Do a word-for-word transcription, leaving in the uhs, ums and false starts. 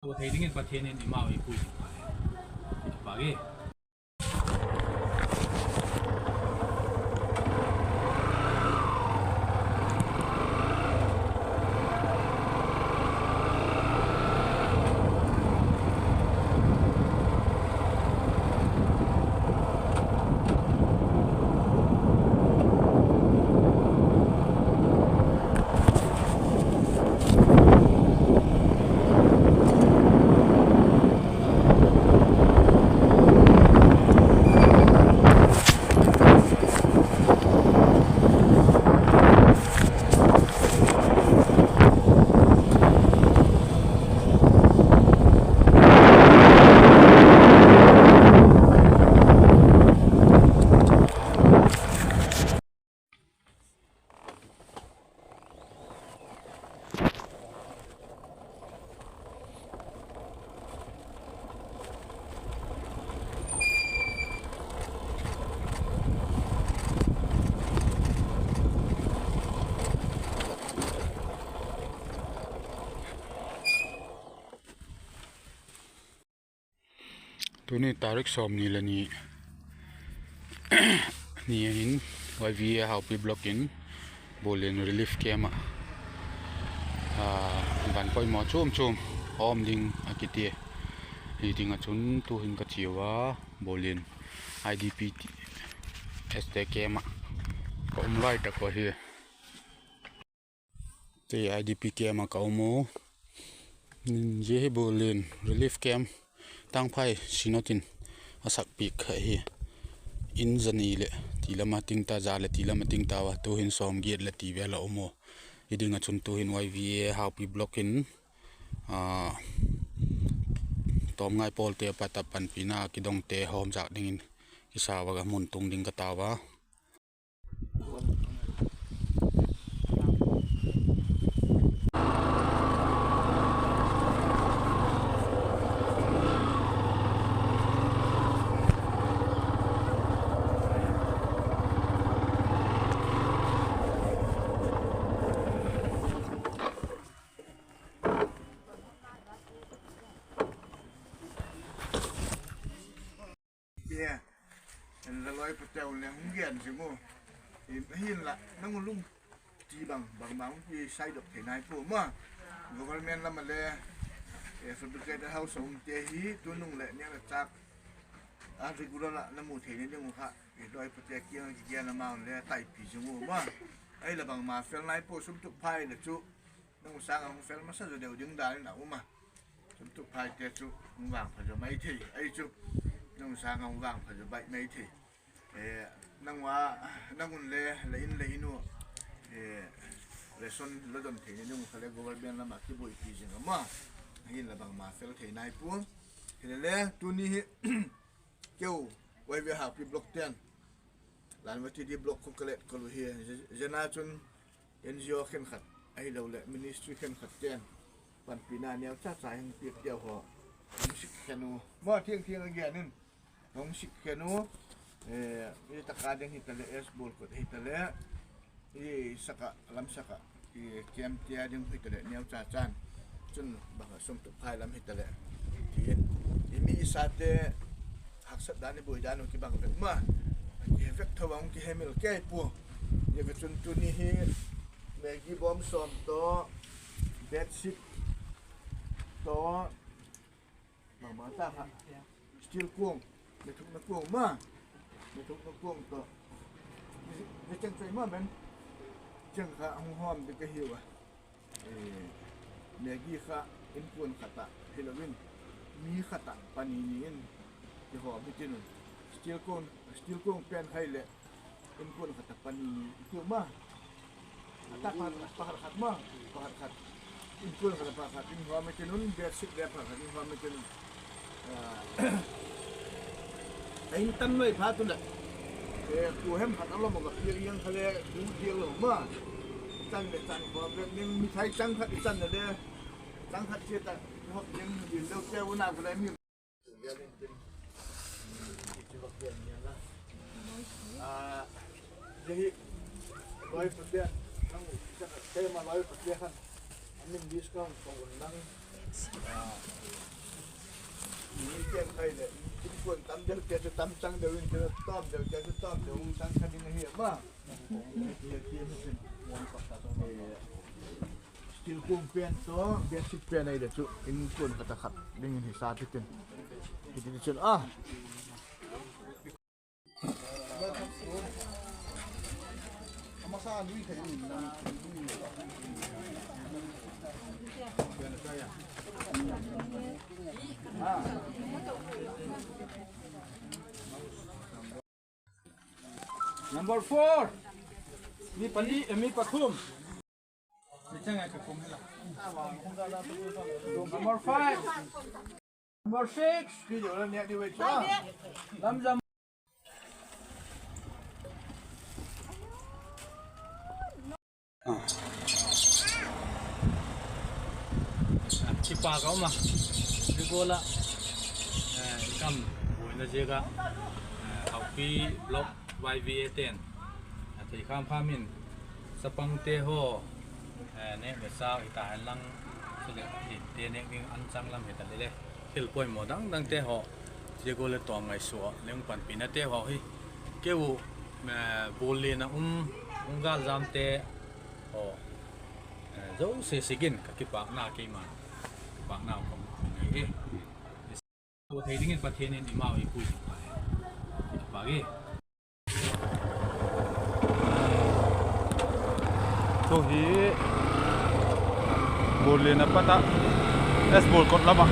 Pu thei dingin Pathian in i mau ei pui. Pa e. Tuni tarik sawmni le ni ni ahin, Y V A Haupi Block in Bualin Relief Camp ah van poimaw chuam chuam a um ding a kiti. Hi ding ah chun tu'hin ka chiau a, Bualin I D P te camp ah ka um lai tak uh hi. Te I D P camp ah ka um u. Zia hi Bualin Relief Camp, Tangphai Synod in a sakpiak kha hi. In za ni leh ti lam a ting ta, za leh ti lam a ting tau a, tu'hin sawmgiat leh ti vel a um u. Hi ding ah chun tu'hin Y V A Haupi Block in tawmngai pawlte pat ah panpina kidongte hawmzak dingin kisa a ka mun tung ding ka tau a. Laloi pateu le hung gen zing u. Hinla nang u lungti bang bangma hung kisaidok thei nai pua maw. Government lam ah le fabricated house a umte hi tunung leh niak leh châk a regular ah la mu theina ding uh kha, laloi pate kiang kigen a ma un le taipi zing u maw. Ahileh bangma fel nai pua, sumtup phai leh chu nang u sâng ah hung fel masa zaw deu ding dan in a um a. Sumtup phaite chu hung vangpha zaw mai thei ahi chu, nang u sâng ah hung vangpha zaw baih mai thei. Nang u, nang un le la in le in u ration la don theina ding uh kha le government lam ah kibuaipi zing a maw. Hinla bangma fel thei nai pua. Hilele tuni hi keu Y V A Haupi Block ten, Lanvati D Block khu ka let kol u hi. Zia na chun N G O khenkhat ahiloleh ministry khenkhat ten panpina neu cha cha hung piak teu haw, hung sik khen u maw, thiang thiang a gen in hung sik khen u. I tak a ding hitaleh, S Bual kot hitaleh, i sak ah, lamsak ah, i camp tia ding hitaleh neu cha chan, chun bang ah sumtup phai lam hitaleh, ti in, i mi i sate haksat dan, i buai dan uh kibang vek ma, kivek tho a hung kihemil kei pua. Ziaka chun tuni hi Maggi bawm sawm tawh, bedsheet tawh, bangma ta kha, steel kuang, methukna kuang ma, methukna kuang tawh, zia cheng chai ma ben, cheng kha hung hawm ding ka hiu a. Maggi kha inkuan khat ah hilo in, mi khat ah pani ni in kihawm hitin un. Steel kuang, steel kuang pen kha hileh inkuan khat ah pani ni i tiu ma. A tak khat, pakhat khat ma, pakhat khat. Inkuan khat ah pakhat in hawm hitin un, bedsheet le pakhat in hawm hitin un. A in tan loi phat u leh, kuahem khat a lom a va piak iang kha le, tu diak lo ma. Chan le chan khawm vek ding, mithai chang khat i chan le, chang khat chia ta, hop ding dil deu te u na kha le mi. Zia hi loi pate, nang u, keima loi pate khan a min list ka hung ko un lang. Ken khai le, inkuan tam deu te chu tam chang deu in, tawm deu te chu tawm deu um chang kha ding ahi a ma. Steel kung pen tawh, basic pen ahi le chu, inkuan khat a khat ding in hi sa ti tin. Hi ti chun a. Number four. Mi pali, eh, mi pathum. Mi chang ai ka kum hela. Number five. Number six. Lamjam. Ah. Ah, kipak a um a. Zia gual ah, eh, i kam buaina ziak ah, eh, Haokpi Block Y V A ten, a thei kham kham in, chapangte haw, eh, nêk le sâk hita hen lang, chuleh thinte nêk ding an chang lam hita le le, thil poimaw dang dangte haw, zia gual le tawm ngaisua leng panpinate haw hi, keu, eh, bul lian a um, hung gâljamte haw, eh, zosia sik in ka kipakna keima, kipakna ka mu hi. Tua thei dingin Pathian in eimau ei pui ding pa hi. Kipak e. Chu hi bul lian a pat ah, S Bul kot lam ah